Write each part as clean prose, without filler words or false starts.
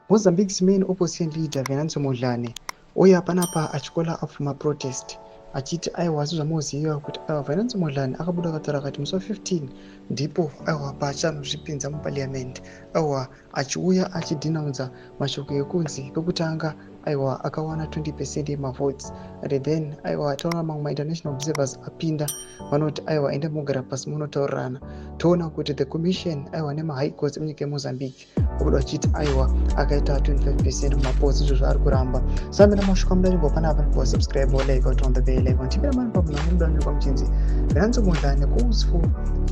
Mozambique's main opposition leader, Venancio Mondlane, uya panapa achicalla off maprotest, achiti aiwa, sezvamuziva kuti aiwa, Venancio Mondlane akabuda akataura akati musi wa15 ndipo aiwa paachanozvipinza muparliament, aiwa, achiuya achidenounza mashoko ekunzi pekutanga aiwa akawana 20% yemavotes. And then aiwa taona mamwe mainternational observers apinda, vanoti aiwa, ende mugara pasi munotaurirana. Toona kuti the commission aiwa nemahigh courts emunyika yemozambique obuda vachiti aiwa, akaita 25% mumapolls, izvo zvaari kuramba. Samira mashoko amudanirwa panapa, wasubscribe, like, on the bell icon. Tipira mani pamunhu amudanirwa muchinzi Venancio Mondlane calls for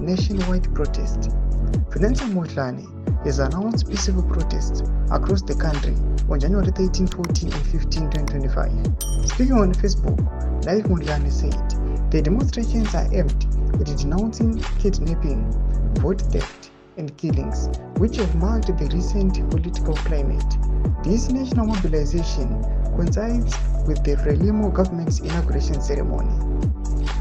nationwide protest. Venancio Mondlane has announced peaceful protests across the country on January 13, 14 and 15, 2025. Speaking on Facebook Live, Mondlane said the demonstrations are aimed at denouncing kidnapping, vote theft and killings, which have marked the recent political climate. This national mobilization coincides with the Frelimo government's inauguration ceremony.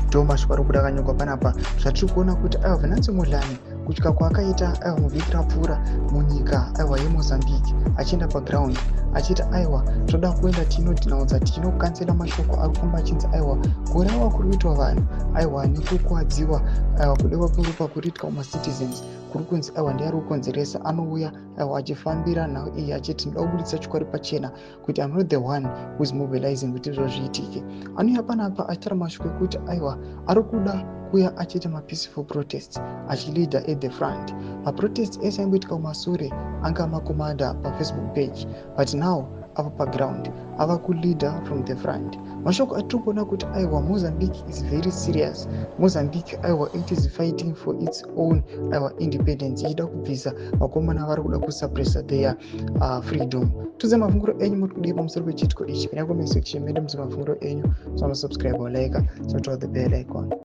Ndo mashoko ari kubuda akanyorwa panapa. Zvatiri kuona kuti aiwa, Venancio Mondlane kutya kwaakaita aiwa muvhiki rapfuura munyika aiwa yemozambique, achienda paground achiti aiwa, toda kuenda tinodenounza, tichinocancela mashoko ari kufamba achinzi aiwa, kuurayiwa kuri kuitwa vanhu, aiwa, nekukuwadziwa, aiwa, kudewa kweropa kuri kuitwa kumacitizens, kuri kunzi aiwa ndiye ari kukonzeresa. Anouya aiwa achifambira nhau iyi achiti ndoda kubudisa chokwadi pachena kuti I'm not the one who is mobilizing kuti izvo zviitike. Anouya panapa achitaura mashoko ekuti aiwa, ari kuda kuuya achiita mapeaceful protests, achileader at the front. Maprotests ese aimboitika kumasure anga makomanda pafacebook page, but now ava paground, ava kuleader from the front. Mashoko atiri kuona kuti aiwa, Mozambique is very serious. Mozambique aiwa, it is fighting for its own aiwa independence, ichida kubvisa vakomana vari kuda kusuppressa their freedom. Tudze mafunguro enyu, muri kudii pamusoro pechiitiko ichi? Pina comment section medu musi mafunguro enyu. Sanosubscribe, like, so the bell icon.